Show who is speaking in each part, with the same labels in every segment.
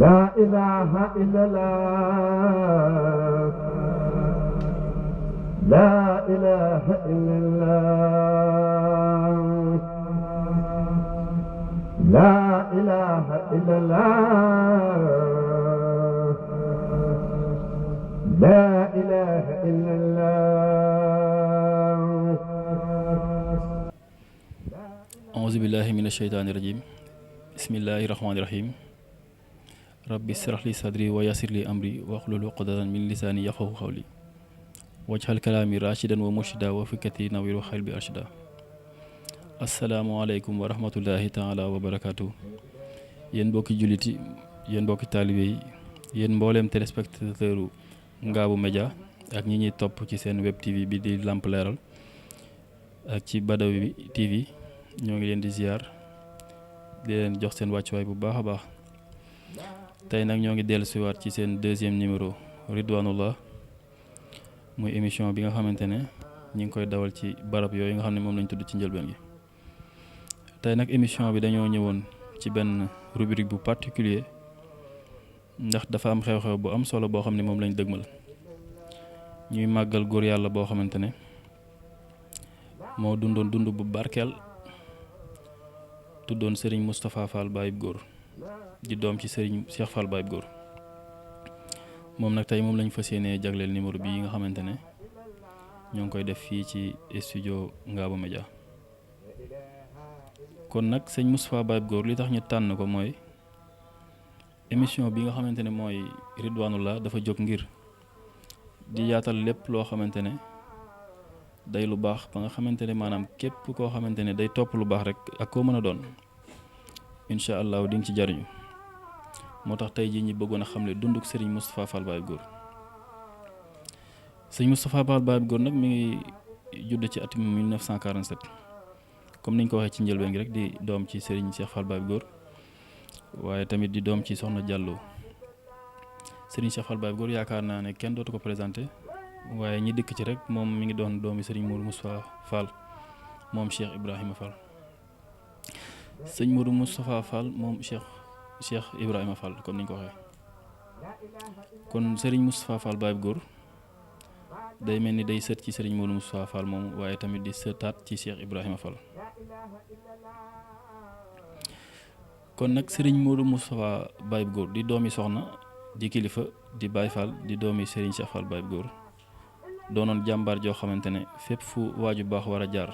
Speaker 1: لا إله إلا الله لا إله إلا الله لا إله إلا الله لا إله إلا الله
Speaker 2: أعوذ بالله من الشيطان الرجيم بسم الله الرحمن الرحيم ربي اشرح لي صدري ويسر لي أمري واحلل عقدة من لساني يفقهوا قولي واجعل كلامي راشدا ومرشدا وفكرتي نوير وقلبي أرشدا asalaamaaleykum wa rahmatullahi taala wa barakaatu yéen mbokki jullit yi yéen mbokki taalibe yi yéen mbooleem téléspectateur u Ngabou Média ak ñi ñuy topp ci seen web tv bi di Lamp Leeral ak ci Badawi TV ñoo ngi leen di ziar di leen jox seen wàccuwaay bu baax a baax tey nag ñoo ngi dellu siwaat ci seen deuxième numéro Ridwanullah muy émission bi nga xamante ne ñi ngi koy dawal ci barab yooyu nga xam ne moom lañ tudd ci njëlbeen gi tey nag émission bi dañoo ñëwoon ci benn rubrique bu particulier ndax dafa am xew-xew bu am solo boo xam ne moom lañ dëgmal ñuy màggal góor yàlla boo xamante ne moo dundoon dund bu barkeel tuddoon Serigne Moustapha Fall Bayib Góor di doom ci Serigne Cheikh Fall Bayib Góor moom nag tey moom lañ fas yéenee jagleel numéro bii nga xamante ne ñoo ngi koy def fii ci studio Ngabou Média kon nag sëñ Moustapha Bayib Góor li tax ñu tànn ko mooy émission bi nga xamante ne mooy Ridwanullah dafa jóg ngir di yaatal lépp loo xamante ne day lu baax ba nga xamante ne maanaam képp koo xamante ne day topp lu baax rek ak koo mën a doon incha allah di nga ci jariñu moo tax tey jii ñi bëggoon a xamle dunduk Serigne Moustapha Fall Bayib Góor sëñ Moustapha Fall Bayib Góor nag mi ngi judd ci atum 1947 comme niñ ko waxee ci njëlbeen gi rek di doom ci Serigne Cheikh Fall Bayib Góor waaye tamit di doom ci Soxna Diallo Serigne Cheikh Fall Bayib Góor yaakaar naa ne kenn dootu ko présenté waaye ñi dëkk ci rek moom mi ngi doon doomi Serigne Modou Moustapha Fall moom Cheikh Ibrahima Fall sëñ Modou Moustapha Fall moom Cheikh Ibrahima Fall comme niñ ko waxee kon Serigne Moustapha Fall Bayib Góor day mel ni day sët ci Serigne Modou Moustapha Fall moom waaye tamit di sëtaat ci Cheikh Ibrahima Fall kon nag Serigne Modou Moustapha Bayib Góor di doomi soxna di kilifa di Baye Fall di doomi Serigne Cheikh Fall Bayib Góor doonoon jàmbaar joo xamante ne fépp fu waaju baax war a jaar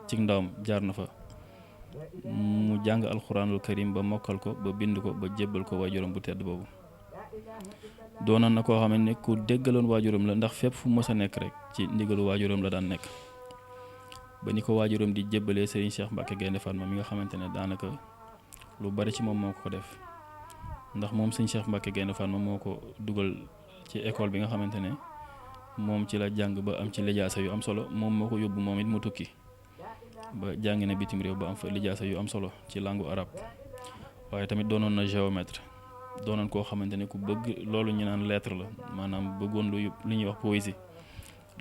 Speaker 2: ci ndawam jaar na fa mu jàng alxuraanul karim ba mokkal ko ba bind ko ba jébbal ko waajuram bu tedd boobu doonoon na koo xam ne ku déggaloon waajuram la ndax fépp fu mës a nekk rek ci ndigalu waajuram la daan nekk ba ni ko waajuram di jébbalee Serigne Cheikh Mbacke Gaynde Fatma mi nga xamante ne daanaka lu bari ci moom moo ko def ndax moom Serigne Cheikh Mbacke Gaynde Fatma moo ko dugal ci école bi nga xamante ne moom ci la jàng ba am ci lijaasa yu am solo moom moo ko yóbbu moom it mu tukki ba jàng na bitim réew ba am fa lijaasa yu am solo ci langue arabe waaye tamit doonoon na géomètre doonoon koo xamante ne ku bëgg loolu ñu naan lettre la maanaam bëggoon lu ñuy wax poésie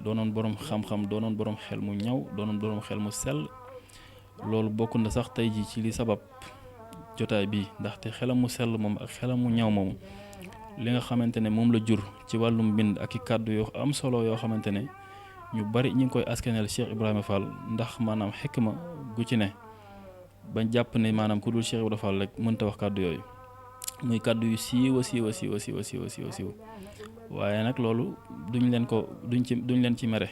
Speaker 2: doonoon borom xam-xam doonoon borom xel mu ñaw doonoon borom xel mu sell loolu bokk na sax tey ji ci li sabab jotaay bii ndaxte xelam mu sell moom ak xelam mu ñaw moomu li nga xamante ne moom la jur ci wàllum mbind ak i kàddu yoo am solo yoo xamante ne ñu bari ñu ngi koy askaneel Cheikh Ibrahima Fall ndax maanaam xikma gu ci ne bañ jàpp ne maanaam ku dul Cheikh Ibrahima Fall rek mënta wax kàddu yooyu muy kàddu yu siiw waaye nag loolu duñ leen ci mere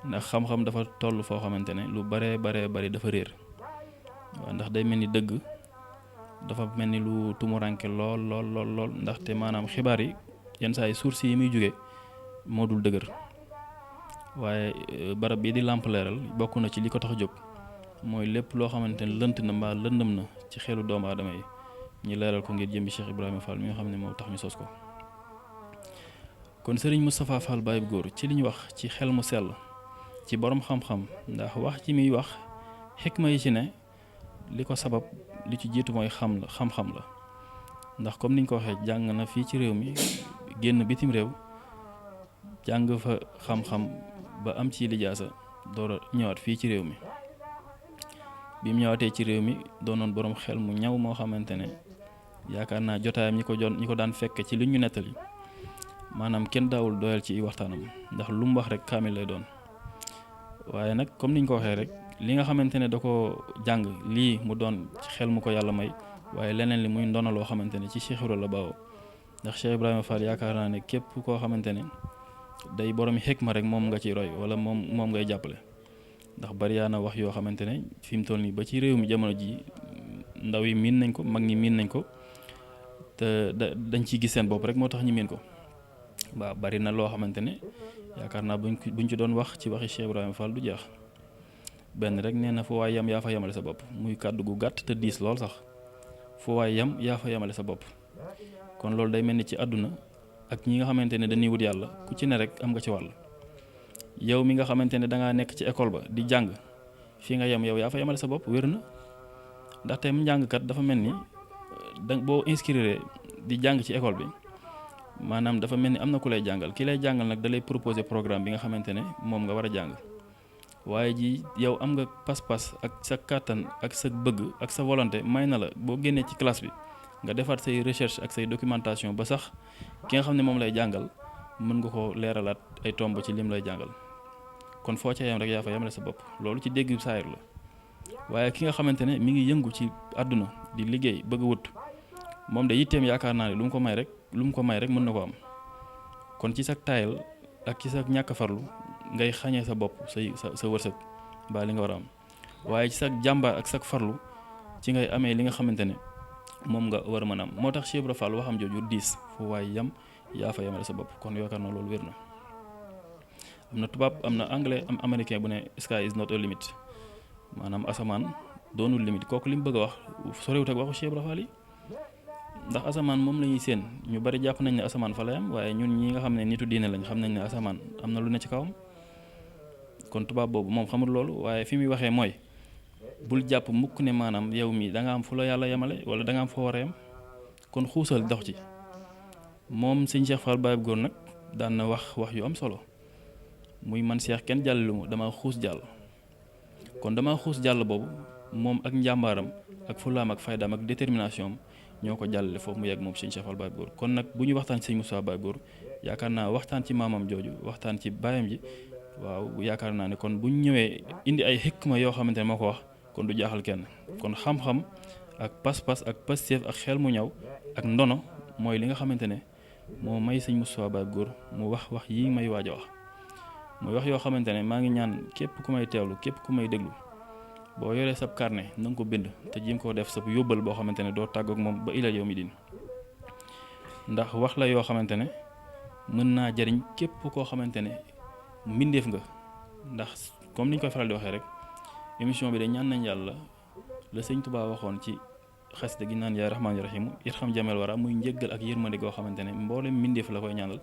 Speaker 2: ndax xam-xam dafa toll foo xamante ne lu baree bari dafa réer waaw ndax day mel ni dëgg dafa mel ni lu tumuranke lool ndaxte maanaam xibaar yi yenn saa yi source yi muy jóge moo dul dëgër waaye barab bii di Lamp Leeral bokk na ci li ko tax a jóg mooy lépp loo xamante ne lënt na mbaa lëndëm na ci xelu doomu aadama yi ñu leeral ko ngir jëmbi Cheikh Ibrahima Fall mi nga xam ne moo tax ñu sos ko kon Serigne Moustapha Fall Bayib Góor ci li ñu wax ci xel mu sell ci borom xam-xam ndax wax ci muy wax xikma yi ci ne li ko sabab li ci jiitu mooy xam-xam la ndax comme niñ ko waxee jàng na fii ci réew mi génn bitim réew jàng fa xam-xam ba am ci lijaasa door a ñëwaat fii ci réew mi bi mu ñëwaatee ci réew mi doonoon borom xel mu ñaw moo xamante ne yaakaar naa jotaayam ñi ko daan fekk ci li ñu nettali maanaam kenn daawul doyal ci waxtaanam ndax lu mu wax rek kaamil lay doon. waaye nag comme niñ ko waxee rek li nga xamante ne da ko jàng lii mu doon xel mu ko yàlla may waaye leneen li muy ndona loo xamante ne ci Cheikh Ibra la bawoo ndax Cheikh Ibrahima Fall yaakaar naa ne képp koo xamante ne day boromi xikma rek moom nga ciy roy wala moom ngay jàppale. ndax bari yaa na wax yoo xamante ne fi mu toll nii ba ci réew mi jamono ji ndaw yi miin nañ ko mag ñi miin nañ ko te dañ ciy gis seen bopp rek moo tax ñu miin ko. waaw bari na loo xamante ne yaakaar naa buñ ci doon wax ci waxi Cheikh Ibrahima Fall du jeex benn rek nee na fu waay yam yaa fa yamale sa bopp muy kàddu gu gàtt te diis lool sax fu waay yam yaa fa yamale sa bopp. kon loolu day mel ni ci àdduna ak ñi nga xamante ne dañuy wut yàlla ku ci ne rek am nga ci wàll. yow mi nga xamante ne dangaa nekk ci école ba di jàng fii nga yem yow yaa fa yemale sa bopp wér na ndax tey njàngkat dafa mel ni boo inscrire di jàng ci école bi maanaam dafa mel ni am na ku lay jàngal ki lay jàngal nag da lay proposer programme bi nga xamante ne moom nga war a jàng waaye ji yow am nga pas-pas ak sa kàttan ak sa bëgg ak sa volonté may na la boo génnee ci classe bi nga defaat say recherche ak say documentation ba sax ki nga xam ne moom lay jàngal mën nga ko leeralaat ay tomb ci lim lay jàngal. kon foo ca yam rek yaa fa yamale sa bopp loolu ci dégg saayir la waaye ki nga xamante ne mi ngi yëngu ci àdduna di liggéey bëgg wut moom de yitteem yaakaar naa ne lu mu ko may rek mën na ko am. kon ci sa taayal ak ci sa ñàkk farlu ngay xañee sa bopp sa wërsëg ba li nga war a am waaye ci sa jàmbaar ak sa farlu ci ngay amee li nga xamante ne moom nga war a mën a am moo tax Cheikh Ibra Fall waxam jooju diis fu waay yam yaa fa yamale sa bopp kon yaakaar naa loolu wér na. am na tubaab am na anglais am américain bu ne sky is not a limit maanaam asamaan doonul limite kooku li mu bëgg a wax sorewut ak waxu Cheikh Ibra Fall yi ndax asamaan moom la ñuy séen ñu bari jàpp nañ ne asamaan fa lay am waaye ñun ñi nga xam ne nitu diine lañ xam nañ ne asamaan am na lu ne ci kawam. kon tubaab boobu moom xamul loolu waaye fi muy waxee mooy bul jàpp mukk ne maanaam yow mi da nga am fu la yàlla yemale wala da nga am foo war a yem kon xuusal dox ci. moom sëñ Cheikh Fall Baye Góor nag daan na wax yu am solo muy man Cheikh kenn jàllalu ma dama xuus jàll. kon dama xuus jàll boobu moom ak njàmbaaram ak fulaam ak faydaam ak détermination am ñoo ko jàllale foofu mu yegg moom sëñ Cheikh Fall Baye Góor. kon nag bu ñu waxtaan ci sëñ Moussa Baye Góor yaakaar naa waxtaan ci maamam jooju waxtaan ci baayam ji waaw yaakaar naa ne kon bu ñu ñëwee indi ay xikma yoo xamante ne moo ko wax kon du jaaxal kenn. kon xam-xam ak pas-pas ak pasteef ak xel mu ñaw ak ndono mooy li nga xamante ne moo may sëñ Moussa Baye Góor mu wax yi may waaj a wax. mooy wax yoo xamante ne maa ngi ñaan képp ku may teewlu képp ku may déglu boo yoree sab carnet na nga ko bind te jéem koo def sab yóbbal boo xamante ne doo tàggoog moom ba ilal yow mi din ndax wax la yoo xamante ne mën naa jariñ képp koo xamante ne mbindeef nga. ndax comme niñ koy faral di waxee rek émission bi de ñaan nañ yàlla la sëñ Tuubaa waxoon ci xasida gi naan yaa rahmaani rahiim irham jamel wara muy njëggal ak yërmande goo xamante ne mboolem mbindeef la koy ñaanal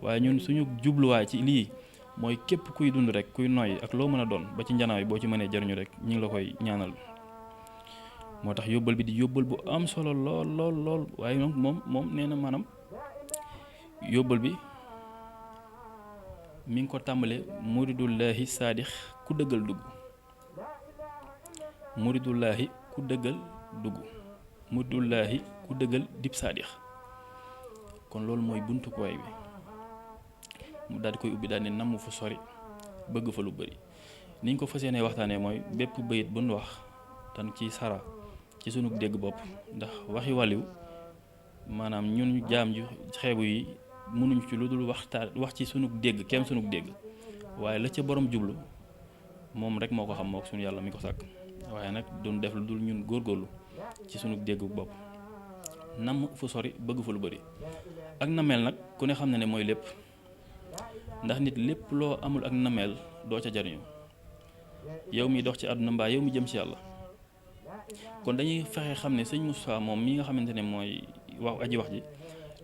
Speaker 2: waaye ñun suñu jubluwaay ci lii mooy képp kuy dund rek kuy noyyi ak loo mën a doon ba ci njanaaw yi boo ci mënee jariñu rek ñu ngi la koy ñaanal. moo tax yóbbal bi di yóbbal bu am solo lool waaye moom nee na maanaam yóbbal bi mi ngi ko tàmbale muridullahi saadix ku dëggal dugg muridullahi ku dëggal dugg muridullahi ku dëggal dib saadix. kon loolu mooy buntu ko way bi mu daal di koy ubbi daal ne namm fu sori bëgg fa lu bëri. niñ ko fas yéenee waxtaanee mooy bépp bayit bu nu wax tan ci sara ci sunu dégg bopp ndax waxi wàlliw maanaam ñun jaam ju xeebu yi mënuñ ci lu dul wax ci sunu dégg kem sunu dégg waaye la ca borom jublu moom rek moo ko xam moo ko sunu yàlla mi ko sàkk waaye nag duñ def lu dul ñun góorgóorlu ci sunu dégg bopp. namm fu sori bëgg fa lu bëri ak nameel nag ku ne xam na ne mooy lépp ndax nit lépp loo amul ak nameel doo ca jariñu yow mi dox ci àdduna mbaa yow mi jëm ci yàlla. kon dañuy fexe xam ne sëñ Moussa moom mi nga xamante ne mooy wax ji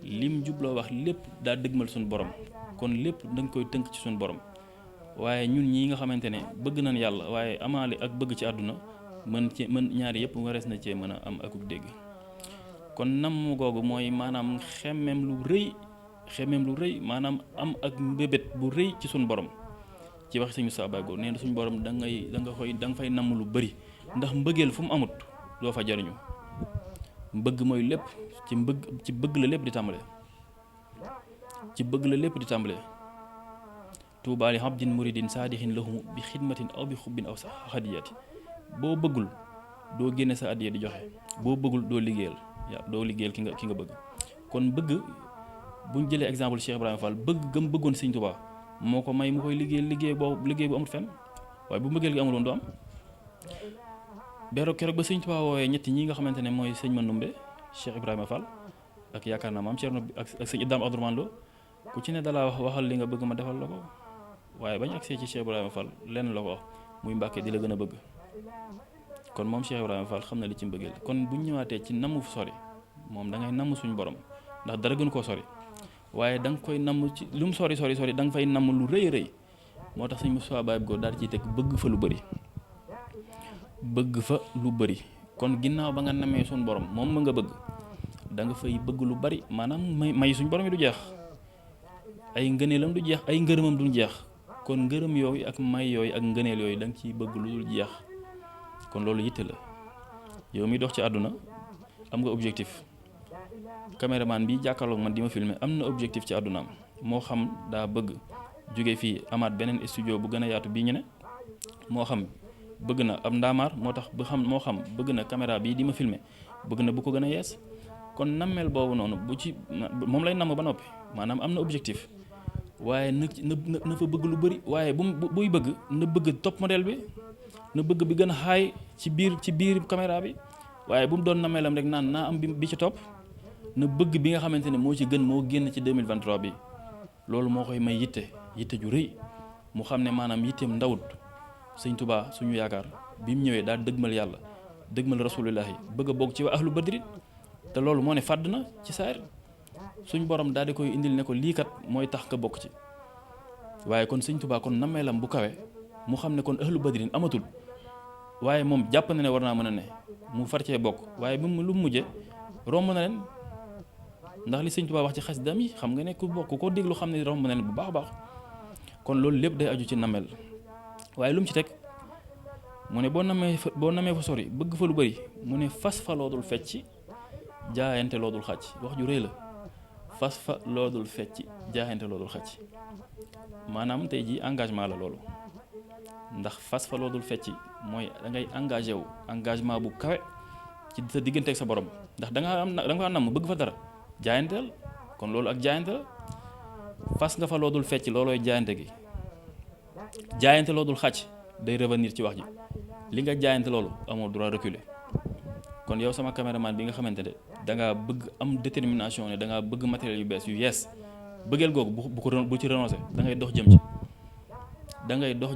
Speaker 2: lim jubloo wax lépp daa dëgmal suñu borom kon lépp dañ koy tënk ci suñu borom waaye ñun ñi nga xamante ne bëgg nañ yàlla waaye amaale ak bëgg ci àdduna mën ñaari yëpp warees na cee mën a am akuk dégg. kon namm googu mooy maanaam xemmeem lu rëy maanaam am ak mbébét bu rëy ci suñu borom ci wax sëñ Moussa Baye Góor nee na suñu borom da nga fay namm lu bëri ndax mbëggeel fu mu amut doo fa jariñu mbëgg mooy lépp ci bëgg la lépp di tàmbalee ci bëgg la lépp di tàmbalee tuubaa li abdin muridin saadixin lahum bi xidmatin aw bi xubbin aw hadiyati boo bëggul doo génne sa addiya di joxe boo bëggul doo liggéeyal ki nga bëgg kon bëgg buñ jëlee exemple Cheikh Ibrahima Fall bëgg gëm bëggoon Sëñ Tuubaa moo ko may mu koy liggéey bu amul fenn waaye bu mbëggeel gi amul woon du am keroog ba Sëñ Tuubaa woowee ñetti ñi nga xamante ne mooy sëñ Mandumbe Cheikh Ibrahima Fall ak yaakaar naa maam Thierno ak sëñ Idam Abdourahmane Lo ku ci ne dalaa waxal li nga bëgg ma defal la ko waaye bañ agsee ci Cheikh Ibrahima Fall lenn la ko wax muy Mbàkke di la gën a bëgg kon moom Cheikh Ibrahima Fall xam na li ci mbëggeel kon buñ ñëwaatee ci namu fu sori moom da ngay namm suñu borom ndax dara gën koo sori waaye da nga koy namm ci lu mu sori da nga fay namm lu rëy rëy moo tax sëñ Moustapha Baye Góor daal ciy teg bëgg fa lu bëri kon ginnaaw ba nga namee suñu borom moom ma nga bëgg da nga fay bëgg lu bari maanaam may suñu borom yi du jeex ay ngëneelam du jeex ay ngërëmam du jeex kon ngërëm yooyu ak may yooyu ak ngëneel yooyu da nga ciy bëgg lu dul jeex kon loolu yitte la yow mi dox ci àdduna am nga objectif caméraman bi jàkkaarloog man di ma filmer am na objectif ci àddunaam moo xam daa bëgg jóge fii amaat beneen studio bu gën a yaatu bii ñu ne moo xam bëgg na am ndaamaar moo xam bëgg na caméra bii di ma filmer bëgg na bu ko gën a yees kon nammeel boobu noonu moom lay namm ba noppi maanaam am na objectif waaye na fa bëgg lu bëri waaye buy bëgg na bëgg top modèle bi na bëgg bi gën a xaay ci biir caméra bi waaye bu mu doon nammeelam rek naan naa am bi ci topp na bëgg bi nga xamante ne moo ci gën moo génn ci 2023 bi loolu moo koy may yitte ju rëy mu xam ne maanaam yitteem ndawut Sëñ Tuubaa suñu yaakaar bi mu ñëwee daal dëgmal yàlla dëgmal rasulillahi bëgg a bokk ci waa ahlu badri te loolu moo ne fàdd na ci saar suñ borom daal di koy indil ne ko lii kat mooy tax nga bokk ci waaye kon Sëñ Tuubaa kon nammeelam bu kawe mu xam ne kon ahlu badrin amatul waaye moom jàpp na ne war naa mën a ne mu far cee bokk waaye lu mu mujje romb na leen ndax li Sëñ Tuubaa wax ci xasida yi xam nga ne ku bokk ko déglu xam ne romb na leen bu baax a baax kon loolu lépp day aju ci nameel waaye lu mu ci teg mu ne boo namee fa sori bëgg fa lu bëri mu ne fas fa loodul fecc jaayante loodul xàcc wax ju rëy la fas fa loodul fecc jaayante loodul xàcc maanaam tey jii engagement la loolu ndax fas fa loodul fecc mooy da ngay engagé wu engagement bu kawe ci sa diggante ak sa borom ndax da nga nam bëgg fa dara jaayanteel kon loolu ak jaayante la fas nga fa loodul fecc loolooy jaayante gi jaayante loodul xàcc day revenir ci wax ji li nga jaayante loolu amoo droit reculer kon yow sama caméraman bi nga xamante ne da ngaa bëgg am détermination ne da ngaa bëgg matériel yu bees yu yees bëggeel googu bu ci renoncé da ngay dox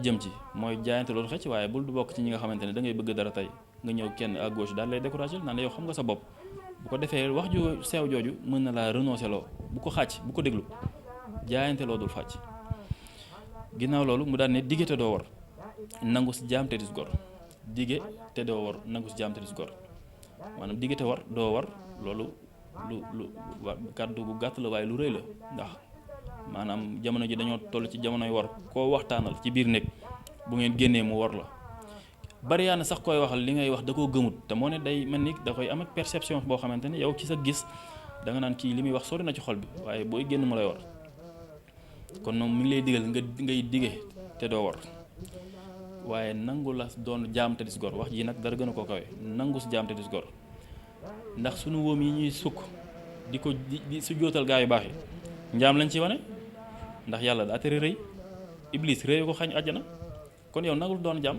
Speaker 2: jëm ci mooy jaayante loolu xëcc waaye bul du bokk ci ñi nga xamante ne da ngay bëgg dara tey nga ñëw kenn à gauche daal lay découragé naan yow xam nga sa bopp bu ko defee wax ju sew jooju mën na laa renoncé loo bu ko xàcc bu ko déglu jaayante loo dul fàcc ginnaaw loolu mu daan ne dige te doo war nangu si jaam te dis gor dige te doo war nangu si jaam te dis gor maanaam dige te war doo war loolu lu kàddu gu gàtt la waaye lu rëy la ndax maanaam jamono ji dañoo toll ci jamonoy war koo waxtaanal ci biir néeg bu ngeen génnee mu war la bari yaa na sax koy waxal li ngay wax da koo gëmut te moo ne day mel ni da koy am ak perception boo xamante ne yow ci sa gis da nga naan kii li muy wax sori na ci xol bi waaye booy génn mu lay war kon moom mi ngi lay digal ngay dige te doo war waaye nangu la doon jaam te dis gor wax ji nag dara gën a koo kawe nangu si jaam te dis gor ndax sunu wóom yi ñuy sukk di ko di su jootal gaa yu baax yi njaam lañ ci wane ndax yàlla daa tere rëy iblis rëy ko xañ àjjana kon yow nangul doon jaam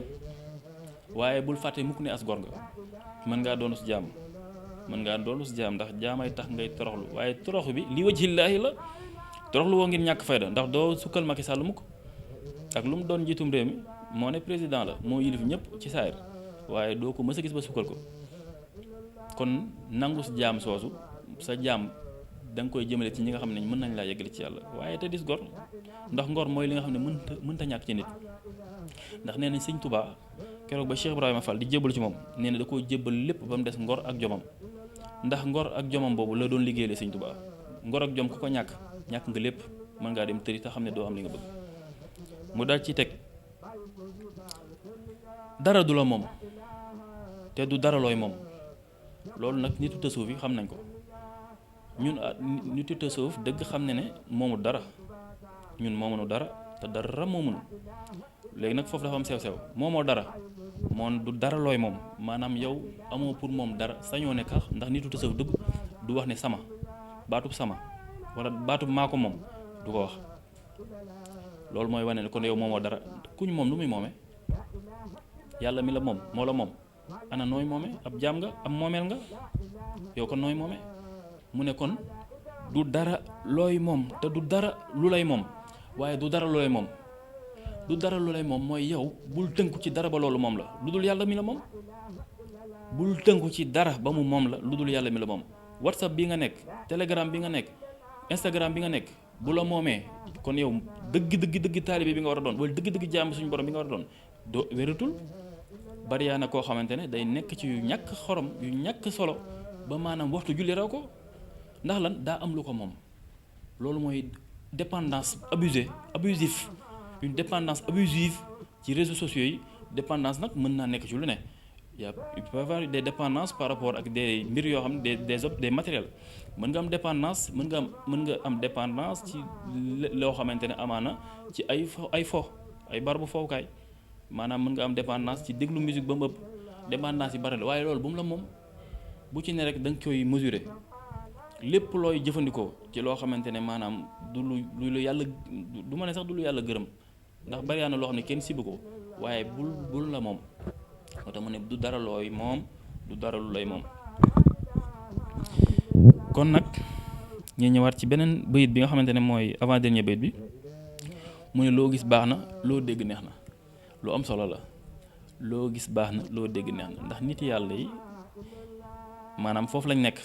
Speaker 2: waaye bul fàtte mukk ne as gor nga mën ngaa doonu si jaam ndax jaamay tax ngay toroxlu waaye toroxlu bi li wajhillaahi la toroxlu woo ngir ñàkk fayda ndax doo sukkal Macky Sall mukk ak lu mu doon njiitum réew mi moo ne président la moo yilif ñëpp ci saayir waaye doo ko mës a gis ba sukkal ko kon nangu si jaam soosu sa jaam da nga koy jëmale ci ñi nga xam ne mën nañ laa yeggale ci yàlla waaye te dis gor ndax ngor mooy li nga xam ne mënta ñàkk ci nit ndax nee nañ Sëñ Tuubaa keroog ba Cheikh Ibrahima Fall di jébbalu ci moom nee na da koo jébbal lépp ba mu des ngor ak jomam ndax ngor ak jomam boobu la doon liggéeyale Sëñ Tuubaa ngor ak jom ku ko ñàkk nga lépp mën ngaa dem tëri te xam ne doo am li nga bëgg mu daal ci teg dara du la moom te du dara looy moom loolu nag nitu tasawuf yi xam nañ ko. ñun nitu tasawuf dëgg xam ne moomu dara, ñun moomunu dara te dara moomunu. léegi nag foofu dafa am sew-sew, moomoo dara moom du dara looy moom, maanaam yow amoo pour moom dara, sañoo ne kax ndax nitu tasawuf dëgg du wax ne sama baatub sama wala baatub maa ko moom du ko wax. loolu mooy wane ne kon yow moomoo dara. kuñ moom lu muy moome? yàlla mi la moom moo la moom. ana nooy moome? ab jaam nga, ab moomeel nga, yow kon nooy moome? mu ne kon du dara looy moom te du dara lu lay moom. waaye du dara lu lay moom, du dara lu lay moom mooy yow bul tënku ci dara ba loolu moom la lu dul yàlla mi la moom. bul tënku ci dara ba mu moom la lu dul yàlla mi la moom. WhatsApp bi nga nekk, Telegram bi nga nekk, Instagram bi nga nekk, bu la moomee kon yow dëgg taalibe bi nga war a doon wala dëgg jaam suñu borom bi nga war a doon doo wératul. bari yaa na koo xamante ne day nekk ci yu ñàkk xorom yu ñàkk solo ba maanaam waxtu julli raw ko ndax lan daa am lu ko moom. loolu mooy dépendance abusif une dépendance abusive ci réseaux sociaux yi. dépendance nag mën naa nekk ci lu ne. il peut y avoir des dépendances par rapport ak des mbir yoo xam ne des matériels. mën nga am dépendance mën nga am dépendance ci loo xamante ne amaana ci ay barabu fowukaay. maanaam mën nga am dépendance ci déglu musique ba mu ëpp. dépendance yi bari la waaye loolu bu mu la moom bu ci ne rek da nga koy mesurer. lépp looy jëfandikoo ci loo xamante ne maanaam du lu yàlla du ma ne sax du lu yàlla gërëm ndax bari na loo xam ne kenn sibu ko waaye bul la moom. moo tax mu ne du dara looy moom du dara lu lay moom. kon nag ñu ñëwaat ci beneen bayit bi nga xamante ne mooy avant dernier bayit bi mu ne loo gis baax na loo dégg neex na. lu am solo la, loo gis baax na loo dégg neex na ndax nit yàlla yi maanaam foofu lañ nekk.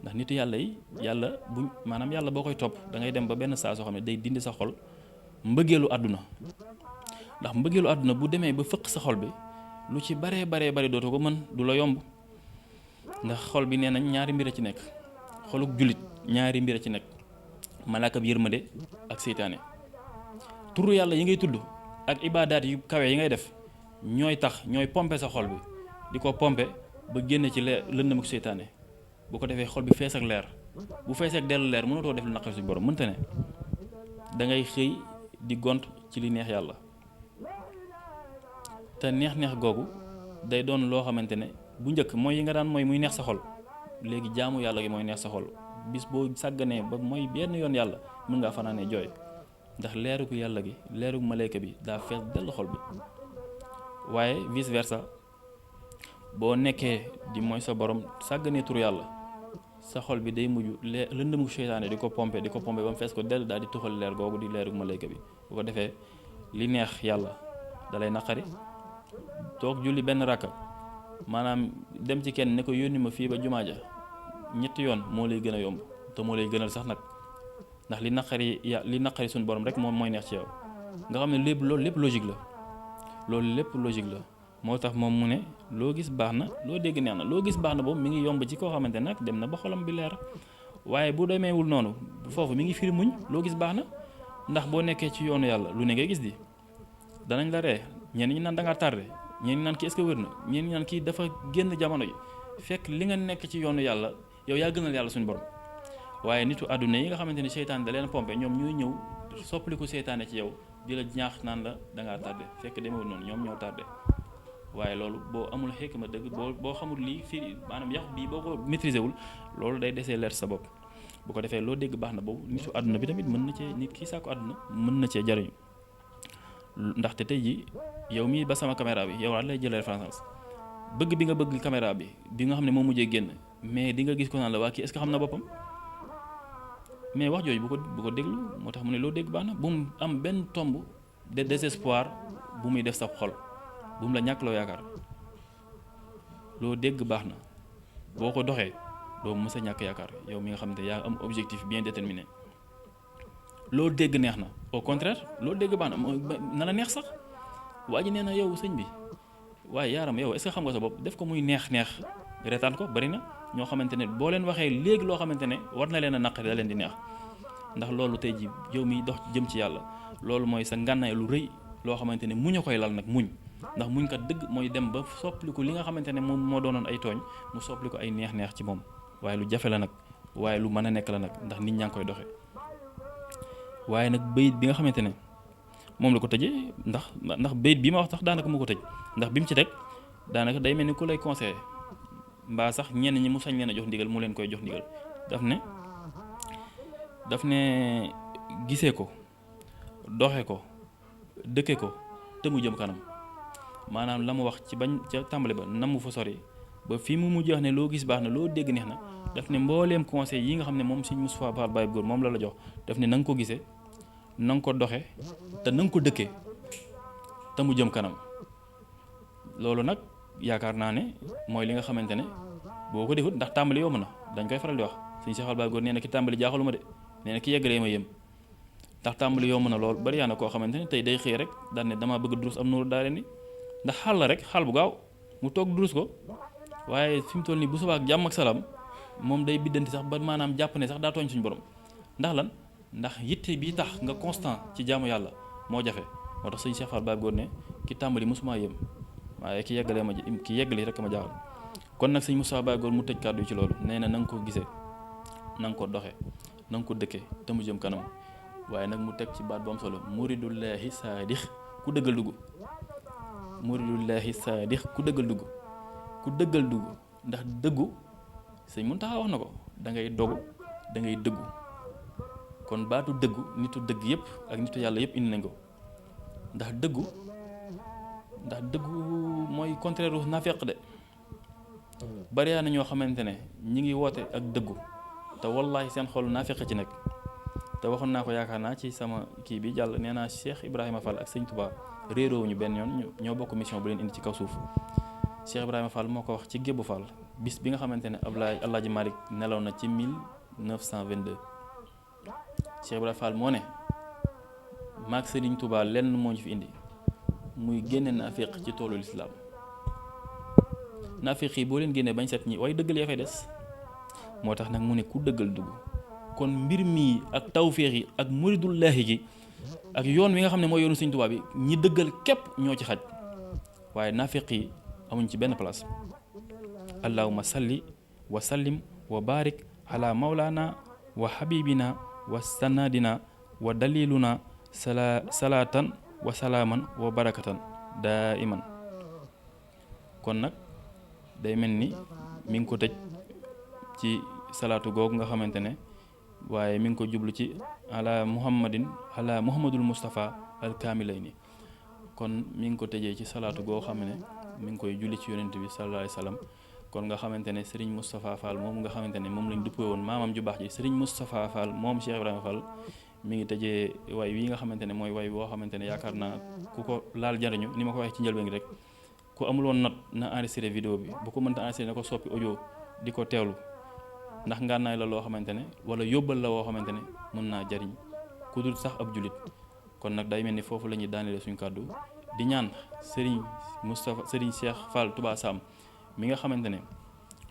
Speaker 2: ndax nit yàlla yi yàlla boo koy topp da ngay dem ba benn saa soo xam ne day dindi sa xol mbëggeelu àdduna. ndax mbëggeelu àdduna bu demee ba fëq sa xol bi lu ci baree dootoo ko mën, du la yomb. ndax xol bi nee nañ ñaari mbir a ci nekk, xoluk jullit ñaari mbir a ci nekk, malaaka bi yërmande ak seytaane. turu yàlla yi ngay tudd ak ibaadaat yu kawe yi ngay def ñooy pompe sa xol bi di ko pompe ba génne ci lëndëm ak seytaane. bu ko defee xol bi fees ak leer, bu fees ak dellu leer mënatoo def lu naqari suñu borom mënta ne. da ngay xëy di gont ci li neex yàlla te neex googu day doon loo xamante ne bu njëkk mooy yi nga daan mooy muy neex sa xol. léegi jaamu yàlla gi mooy neex sa xol. bis boo sàgganee ba mooy benn yoon yàlla mën ngaa fanaanee jooy ndax leerugu yàlla gi leerugu malayka bi daa fees dell xol bi. waaye vice versa boo nekkee di mooy sa borom sàgganee tur yàlla sa xol bi day mujj lëndëmu seytaane di ko pompe ba mu fees ko dell daal di tuxal leer googu di leerugu malayka bi. bu ko defee li neex yàlla dalay naqari. toog julli benn rakka maanaam dem ci kenn ne ko yónni ma fii ba jumaa ja ñetti yoon moo lay gën a yomb te moo lay gënal sax nag ndax li naqari suñu borom rek moom mooy neex ci yow. nga xam ne loolu lépp logique la. moo tax moom mu ne loo gis baax na loo dégg neex na. loo gis baax na boobu mi ngi yomb ci koo xamante nag dem na ba xolam bi leer. waaye bu demeewul noonu foofu mi ngi firi muñ. loo gis baax na ndax boo nekkee ci yoonu yàlla lu ne ngay gis di danañ la ree, ñenn ñi naan da ngaa tardé, ñenn ñi naan kii est-ce que wér na, ñenn ñi naan kii dafa génn jamono yi. fekk li nga nekk ci yoonu yàlla yow yaa gënal yàlla suñu borom. waaye nitu àdduna yi nga xamante ni seytaane da leen pompe ñoom ñooy ñëw soppaliku seytaane ci yow di la ñaax naan la da ngaa tardé fekk demewul noonu ñoom ñoo tardé. waaye loolu boo amul xikma dëgg boo xamul lii fii maanaam yàq bii boo ko maîtriser wul loolu day desee leer sa bopp. bu ko defee loo dégg baax na boobu nitu àdduna bi tamit mën na cee nit kii sàkku àdduna mën na cee jariñu. ndaxte tey ji yow mii ba sama caméra bi yow lay jëlee référence bëgg bi nga bëgg caméra bi nga xam ne moo mujjee génn mais di nga gis ko naan la waa kii est-ce que xam na boppam. mais wax jooju bu ko déglu moo tax mu ne loo dégg baax na bu mu am benn tomb de désespoir bu muy def sa xol, bu mu la ñàkk loo yaakaar. loo dégg baax na boo ko doxee doo mës a ñàkk yaakaar yow mi nga xam ne yaa am objectif bien déterminé. loo dégg neex na au contraire loo dégg baax na la neex sax. waa ji nee na yow sëñ bi waaye yaaram yow est-ce que xam nga sa bopp def ko muy neex reetaan ko bari na ñoo xamante ne boo leen waxee léegi loo xamante ne war na leen a naqari da leen di neex. ndax loolu tey ji yow miy dox jëm ci yàlla loolu mooy sa ngànnaay lu rëy loo xamante ne muñ a koy lal nag muñ ndax muñ kat dëgg mooy dem ba soppaliku li nga xamante ne moom moo doonoon ay tooñ mu soppaliku ay neex-neex ci moom waaye lu jafe la nag waaye lu mën a nekk la nag ndax nit ñaa ngi koy doxe waaye nag bayit bi nga xamante ne moom la ko tëjee ndax bayit bi ma wax sax daanaka moo ko tëj ndax bi mu ci teg daanaka day mel ni ku lay conseillé mbaa sax ñenn ñi mu sañ leen a jox ndigal mu leen koy jox ndigal daf ne gisee ko doxe ko dëkke ko te mu jëm kanam maanaam la mu wax ci bañ ca tàmbali ba nam mu fa sori ba fii mu mujj wax ne loo gis baax na loo dégg neex na daf ne mbooleem conseil yi nga xam ne moom Sëñ Moustapha Fall Baye Góor moom la jox daf ne na nga ko gisee na nga ko doxe te na nga ko dëkkee te mu jëm kanam loolu nag yaakaar naa ne mooy li nga xamante ne boo ko defut ndax tàmbali yomb na dañ koy faral di wax Sëñ Cheikh Fall Baye Góor nee na ki tàmbali jaaxaluma de nee na ki yeggalee ma yëm ndax tàmbali yomb na lool bari yaa na koo xamante ne tey day xëy rek daan ne damaa bëgg durus am nuuru daare ni ndax xal la rek xal bu gaaw mu toog durus ko waaye fi mu toll nii bu subaa ak jàmm ak salaam moom day biddanti sax ba maanaam jàpp ne sax daa tooñ suñu borom ndax lan ndax yitte bi tax nga constant ci jaamu yàlla moo jafe moo tax Sëñ Cheikh Fall Baye Góor ne ki tàmbali mosuma yëm waaye ki yeggali rek ma jaaxal kon nag Sëñ Moustapha Baye Góor mu tëj kàddu yi ci loolu nee na nga ko gisee na nga ko doxe na nga ko dëkkee te mu jëm kanam waaye nag mu teg ci baat bu am solo muridullahi saadix ku dëggal dugg muridullahi saadix ku dëggal dugg ndax dëggu Sëñ Muntaxa wax na ko da ngay dogu da ngay dëggu kon baatu dëggu nitu dëgg yëpp ak nitu yàlla yëpp indi nañ ko ndax dëggu mooy contraire u naafeq de bari na ñoo xamante ne ñi ngi woote ak dëggu te wallaahi seen xol naafeq ci nekk te waxoon naa ko yaakaar naa ci sama kii bi jàll nee naa Cheikh Ibrahima Fall ak Sëñ Touba réeroowuñu benn yoon ñoo bokk mission bu leen indi ci kaw suuf Cheikh Ibrahima Fall moo ko wax ci Gébbu Fall bis bi nga xamante ne Alaaji Malick nelaw na ci 1922 Cheikh Ibrahima Fall moo ne maag Sëriñ Touba lenn moo ñu fi indi muy génne naafeq ci toolu lislaam naafeq yi boo leen génnee bañ set ñi waaye dëggal yaa fay des moo tax nag mu ne ku dëggal dugg kon mbir mii ak tawféex yi ak muridullaahi gi ak yoon wi nga xam ne mooy yoonu Sëñ Tuubaa bi ñi dëggal képp ñoo ci xaj waaye naafeq yi amuñ ci benn place allahumma salli wa sallim wa barik ala mawlana wa habibina wa sanadina wa daliluna salaatan wa salaaman wa barakatan daa iman kon nag day mel ni mi ngi ko tëj ci salaatu googu nga xamante ne waaye mi ngi ko jublu ci ala muhammadul mustafa al kaamilayni kon mi ngi ko tëjee ci salaatu goo xam ne mi ngi koy julli ci yonent bi sallallahu alayhi wasallam kon nga xamante ne Serigne Moustapha Fall moom nga xamante ne moom lañ duppee woon maamam ju baax ji Serigne Moustapha Fall moom Cheikh Ibrahima Fall mi ngi tëjee way wi nga xamante ne mooy way boo xamante ne yaakaar naa ku ko laal jariñu ni ma ko waxee ci njëlbeen gi rek ku amuloon not na enregistré vidéo bi bu ko mënta enregistré na ko soppi audio di ko teewlu ndax ngànnaay la loo xamante ne wala yóbbal la woo xamante ne mën naa jariñ ku dul sax ab julit kon nag day mel ni foofu la ñuy daaneele suñu kàddu di ñaan Serigne Cheikh Fall Touba Sam mi nga xamante ne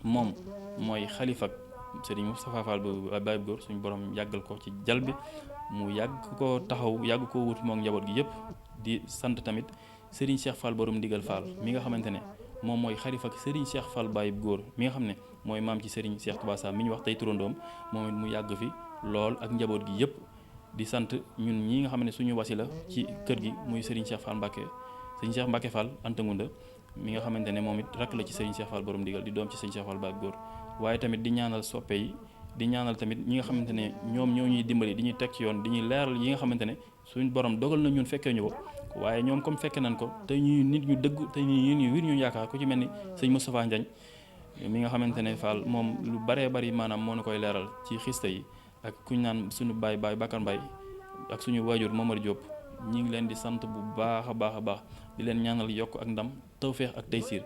Speaker 2: moom mooy xalifa ak Serigne Moustapha Fall Baye Góor suñu borom yàggal ko ci jal bi mu yàgg ko taxaw yàgg ko wut moom njaboot gi yëpp di sant tamit Serigne Cheikh Fall borom ndigal Fall mi nga xamante ne moom mooy xalifa ak Serigne Cheikh Fall Baye Góor mi nga xam ne mooy maam ci Serigne Cheikh Touba Sam mi ñu wax tey turandoom moom it mu yàgg fi lool ak njaboot gi yëpp di sant ñun ñi nga xam ne suñu wasila ci kër gi muy Serigne Cheikh Fall Mbacke Serigne Cheikh Mbacke Fall Anta Ngunda mi nga xamante ne moom it rakk la ci Serigne Cheikh Fall borom ndigal di doom ci Serigne Cheikh Fall Baye Góor waaye tamit di ñaanal soppe yi di ñaanal tamit ñi nga xamante ne ñoom ñoo ñuy dimbali di ñuy teg ci yoon di ñuy leeral yi nga xamante ne suñ borom dogal na ñun fekkee ñu ko waaye ñoom comme fekke nañ ko te ñuy nit ñu dëgg te ñu wir ñu yaakaar ku ci mel ni sëñ Moustapha Ndiagne mi nga xamante ne Fall moom lu baree bari maanaam moo na koy leeral ci xista yi ak kuñ naan suñu baay Bakar Mbaye ak suñu waajur Momar Diop ñi ngi leen di sant bu baax a baax di leen ñaanal yokk ak ndam tawféex ak taysiir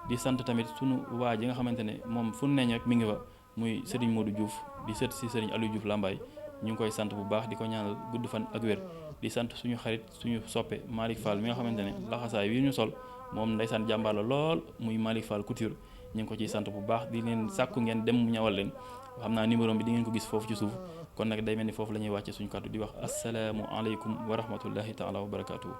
Speaker 2: di sant tamit suñu waa ji nga xamante ne moom fu neñ rek mi ngi fa muy Serigne Modou Diouf di sët si Serigne Aliou Diouf Lambaye ñu ngi koy sant bu baax di ko ñaanal gudd fan ak wér di sant suñu xarit suñu soppe Malick Fall mi nga xamante ne laxasaay wi ñu sol moom ndeysaan jàmbaar la lool muy Malick Fall Couture ñu ngi ko ciy sant bu baax di leen sàkku ngeen dem mu ñawal leen xam naa numéro bi di ngeen ko gis foofu ci suuf kon nag day mel ni foofu la ñuy wàcce suñu kàddu di wax asalaamu aleykum wa rahmatullahi taala wa barakatuhu